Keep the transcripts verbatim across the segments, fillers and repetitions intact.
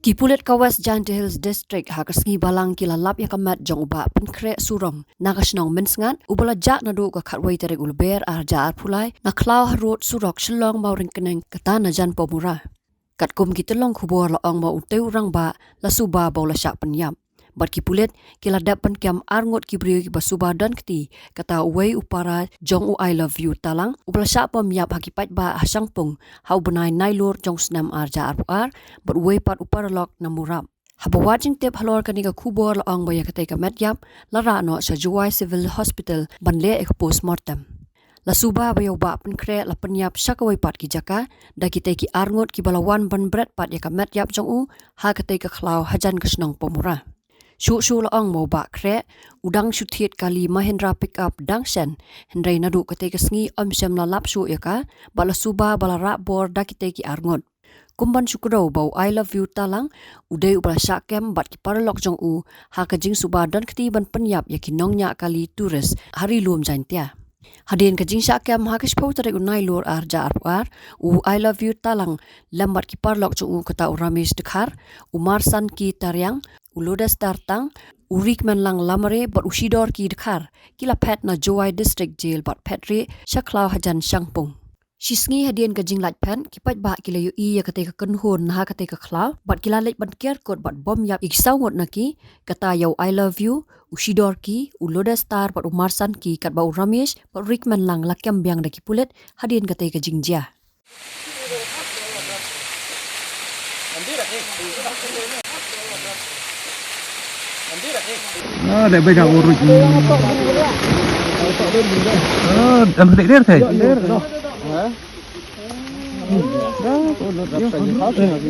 Ki pulit ka West Jaintia Hills District ha ka sngi Balang ki la lap ïa ka met jong u Bah Pynkhreh Surong na ka shnong Mynsngat, uba la jah naduh ka khatwei tarik u Lber ar hajar arphew lai, na khlaw ha rud surok Shillong Mawryngkneng, kata na jan Pamura. Katkum ki tyllong khubor la ong ba utei u rangbah la suba ba u la shah pynïap. Bad ki pulit ki la dep pynkem arngut ki briew kiba suba don kti, kata uwei u para jong u I Love You Talang, uba la shah bom ïap ha ki paidbah ha Shangpung ha u bnai Nailur jong u snem ar hajar arphew ar, bad uwei pat u paralok na Murap. Haba wad jingtip halor kane ka khubor la ong ba ïa katei ka met ïap la rah noh sha Jowai Civil Hospital ban leh ïa ka postmortem. La suba ba ïa u Bah Pynkhreh la pynïap sha kawei pat ki jaka da kitei ki arngut kiba la wan ban bret pat ïa ka met ïap jong u ha katei ka khlaw hajan ka shnong Pamura. Shuh shuh la ong ba u Bah Khreh u dang shu thied kali Mahindra pickup dang shen, hynrei naduh katei ka sngi ym shym la lap shuh ïa ka, bad la suba ba la rah bor da kitei ki arngut. Kum ban shu kdew ba u I Love You Talang u dei uba la shah kem bad ki paralok jong u ha ka jingsuba don kti ban pynïap ïa ki nongñiah kali tourist ha Ri Lum Jaintia. Hadien ka jingshah kem ha ka shiphew tarik u Nailur ar hajar arphew ar, u I Love You Talang lem bad ki paralok jong u, kata u Ramesh Dkhar, u Marsanki Tariang, u Lodestar Tang, u Rikmenlang Lamare bad u Shidorki Dkhar ki la phet na Jowai District Jail bad phet rieh sha khlaw hajan Shangpung. Shisngi hadien ka jinglait phet, ki paidbah ki la ïohi ïa katei ka kynhun na ha katei ka khlaw bad ki la leit ban ker kut bad bom ïap ïa ki saw ngut na ki, kata ïa u I Love You, u Shidorki, u Lodestar bad u Marsanki, katba u Ramesh bad u Rikmenlang la kem biang da ki pulit hadien katei ka jingjia. Ah, da bai da urut. Ah, am sedek der, Thai? Der, no. Ha? Da urut.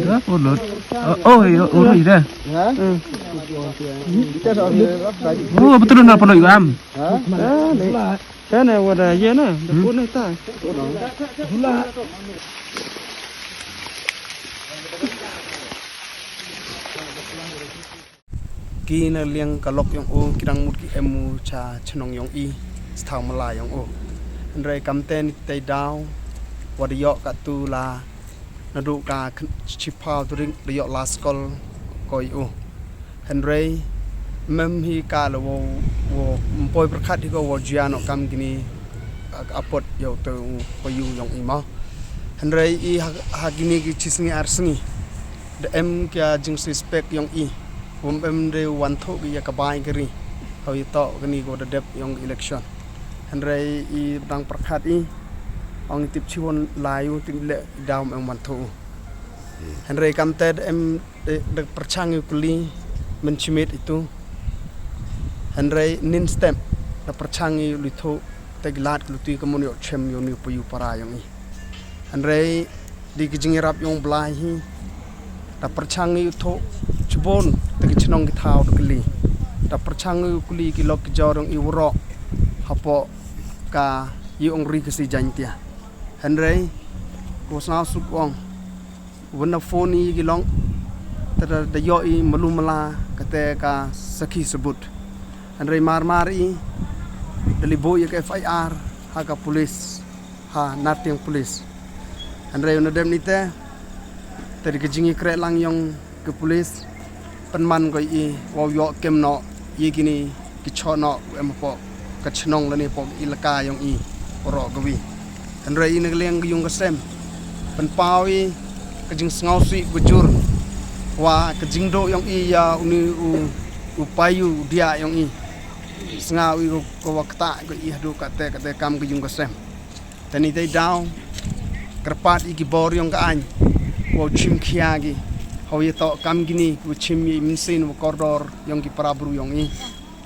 Da urut. Oh, oh, ya, urut dah. Ha? Hmm. Oh, betul na palo am. Ha? Da, ni. Kan, eh, wada, ya, na. Da pun, eh, ta. Ki na liang ka lok yong u, ki dang mut ki em u cha chnong yong i, sthaw mala yong u. Hynrei kam te ni tei daw, wada ïoh ka tu la, naduh ka kyn-, chiphaw turing, da ïoh la skol, koi u. Hynrei, mem hi ka la wo, wo, mpoi pyrkhat hi ko wo jia no kam kini, a, apot ïoh tu, ko yu yong i mo. Hynrei i ha, ha kini ki chi sngi ar sngi. Da em kia jing suspect yong i. Wom em de wan tho ki ya ka bai kari. Hau i to kini ko da dep yong election. Hynrei i dang pyrkhat i. Ong i tip chi won lai u tip le daw em wan tho. Hynrei kam te da em de, de pyrchang ïa u kli, men chimit itu. Hynrei nin step, da pyrchang ïa u lithu, te gilat ki luti ka mun ïoh chem ïa u ni u payu para yong i. Hynrei, di ki jingïarap yong Blai hi, da pyrchang ïa u tho, chibon, te ki chnong ki thaw da kli. Da pyrchang ïa u kli ki lok ki jor yong i wro, hapo ka ïa ong ri ka si Jaintia. Hynrei, ko sngaw suk ong, Wan na phone i ki long, te da, da ïoh i malu mala, kate ka sakhi sabut. Hynrei mar mar i, da li buh i ka F I R, ha ka police, ha Nartiang police. Hynrei na dem ni te, te di ka jingïakhreh lang yong ka police, pynman ko i, wow ïoh kem noh, i kini, ki choh noh, em po, ka chnong lane po, ilaka yong i, ro ka wi. Hynrei i na ka liang ka yung ka sem. Pynpaw i ka jingsngewsih bujur. Wa ka jingdoh yong i ïa uni u, u payu u dia yong i. Sngaw i ko, ko wa kata ko i haduh kate, kate kam ka yung ka sem. Tani te daw. Kyrpad i ki bor yong ka aiñ. Wa u chim khia ki. Haw i to kam kini ko chim i minsin wa kordor yong ki para bru yong i.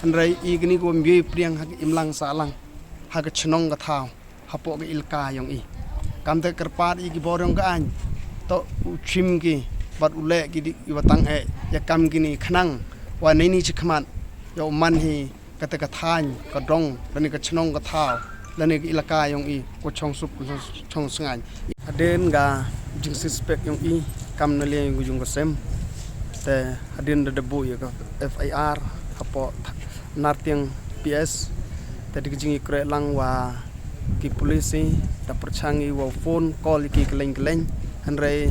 Hynrei i kini ko mbioi priang ha ka imlang sahlang. Ha ka chnong ka thaw. Hapoh ka ilaka yong i. Kam te kyrpad i ki bor yong ka aiñ. To u chim ki, bad u leh ki di i wa tang eh, ïa kam kini khnang. Wa nei ni chi khmat, ïa u man hi, kate ka thaiñ, ka dong, lane ka chnong ka thaw, lane ka ilaka yong i, ko chong sup, ko chong sngain. Hadien ka jingsuspect yong i, kam na liang yong ka sem. Te hadien da da buh ïa ka F I R, hapoh Nartiang P S, te da ka jingïakhreh lang wa ki police i, da pyrchang i wa phone call i ki kylleng kylleng, hynrei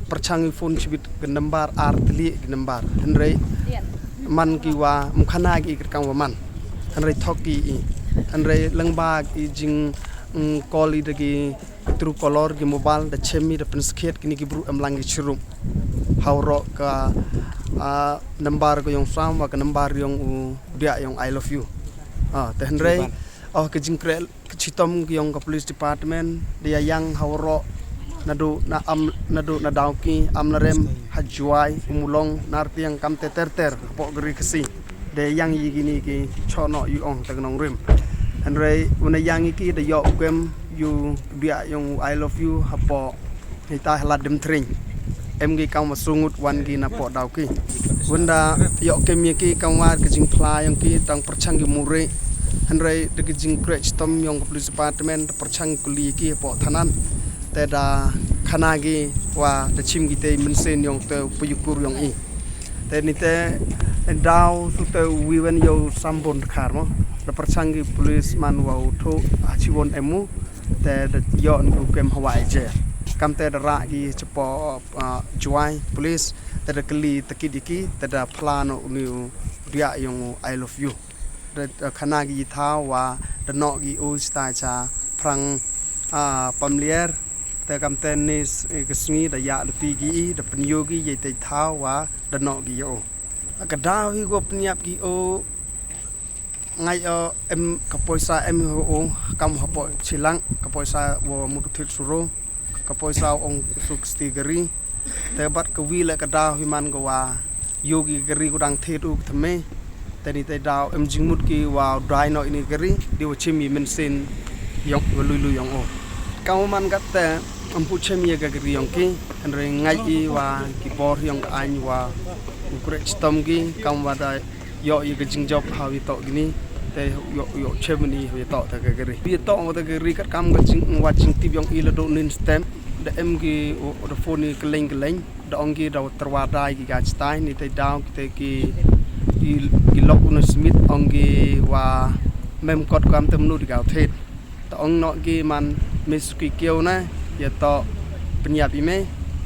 pyrshang i phone shibit ki nambar ar tylli ki nambar. Hynrei man ki wa mkhana ki kyrkang wa man. Hynrei thok ki i. Hynrei lyngba ki jing, mm, call i da ki Truecaller ki mobile da chem i da pynskhet kini ki bru em lang ki chirup. Hawroh ka, ah, nambar ka yong Sam wa ka nambar yong u biak yong I love you. Ah, te hynrei, oh, ka jingkre ka chitom ki yong ka police department da ya yang hawroh nadu na am nadu na daw ki am na rem ha Jwai u mulong nar tiang kam te ter ter pok gri kasi. Da yang yi kini ki chono yu ong tang nong rim. Hynrei una yang yi ki da yok kem yu biak yong I love you hapo. Hita halat dem tring. Em ki kam wa sungut wan ki na po daw ki. Wanda yok kem yi ki kam wa ka jingphla yong ki tang pyrshang ki muri. Hynrei da ka jingkre chitom yong ka police department da pyrshang kuli ki hapo thanan. Te da khana ki wa da chim ki te mynsen yong te puyukur yong i. Te ni te daw su te wiwen yo sambon khar mo. Da pyrshang ki police man wa u thu ha chiwon emu. Te da yo ndu kem hawa je. Kam te da ra ki chapo, ah, Jwai police. Te da kali takit iki. Te da plan u ni u biak yong u I love you. Da, da khana ki thaw wa da nok ki u sta cha phrang, ah, pamlier. Te kam te ni s-, eh, ka sngi da ya da pi ki i da pynyo ki ye te thaw wa da nok ki yo. Ka daw hi ko pynyap ki o ngai o em ka poisa em ho o kam hapo chilang ka poisa wo mutu thit suro ka poisa ong suk sti gari. Te bat ka wi le ka daw hi man ko wa yo ki gari ko dang thit u thame. Te ni te daw em jingmut ki wa dai no ini gari di wa chim i mynsin yong wa lui lui yong o. Ka man kat te em pu chim ye ka gari yong ki hynrei ngai i wa ki bor yong ka ain wa u kre chitom ki kam wa da yo i ka jingjop ha wi to gini te yo yo chim ni wi to te ka gari wi to wa te gari kat kam ka jing wa jingtip yong i la do nin stem da em ki o da phone ni keleng keleng. Da ong ki da terwa dai ki gach tai ni te daw ki te ki ki ki lok unu smit ong ki wa mem kot kam tem nu di gaw thet. Ta ong no ki man mis ki kieu na ya to penyap i me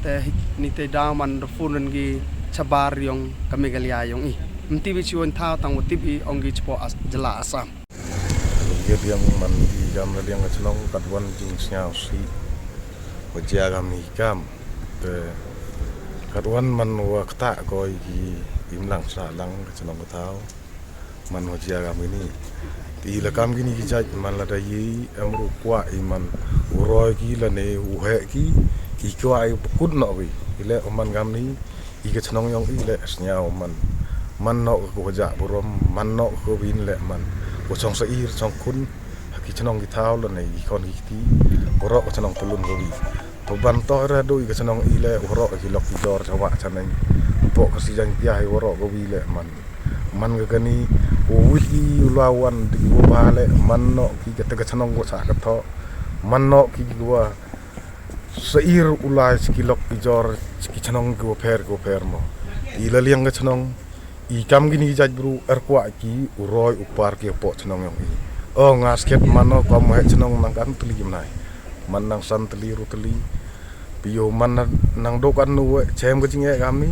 te ni te daw man da phone ki chabar yong ka Meghalaya yong i. Mti bi chiwon thau tang wa tip i ong ki chapo as jela Assam. Ye diang man i gam na diang ka chnong kat wan jing sñiaw si. Wa jia gam ni kam. Te kat wan man wa kta ko i ki imlang sa lang ka chnong ka thau. Man wa jia gam ini. Ti la kam kini ki jait man la da yi em ru kwa i man u roi ki la ne u he ki i kwa i pkut no ki. I le man gam ni i ka chnong yong i le sñiaw man. Man no ka ko ja burom man no ka bin le man. Ko chong sa ir chong kun ha ki chnong ki thau la ne i kon ki ti. Ko ro ka chnong pulun ko bi. To ban to ra do i ka chnong i le u ro ki lok ki jor chawa chaneng. Po ka si jang pia i u ro ko bi le man. Man ka kani u wit i u la wan di u ba le man no ki ka te ka chnong ko sa ka tho. Man no ki ki wa sa ir u la ki lok ki jor ki chnong ki wa pher ki wa pher mo. I la liang ka chnong i kam kini ki jait bru er kwa ki u roi u par ki po chnong yong i. O nga sket man no kam he chnong nang kan tli gim nai. Man nang san tli ru tli. Pio man na nang do kan nu we chem ka jing e kam ni.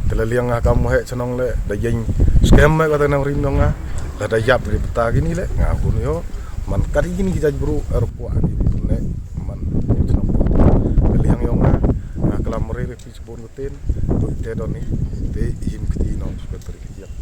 Te la liang nga kam he chnong le da yeng skem me ka ta nang rim nong nga. La da yap ri pta kini le nga kun yo. Man kat kini ki jait bru er kwa ki ne man chnong. Ka liang yong nga nga klam ri ri pi chbon ka ten. Tu te don ni te him kti no spetri ki yap.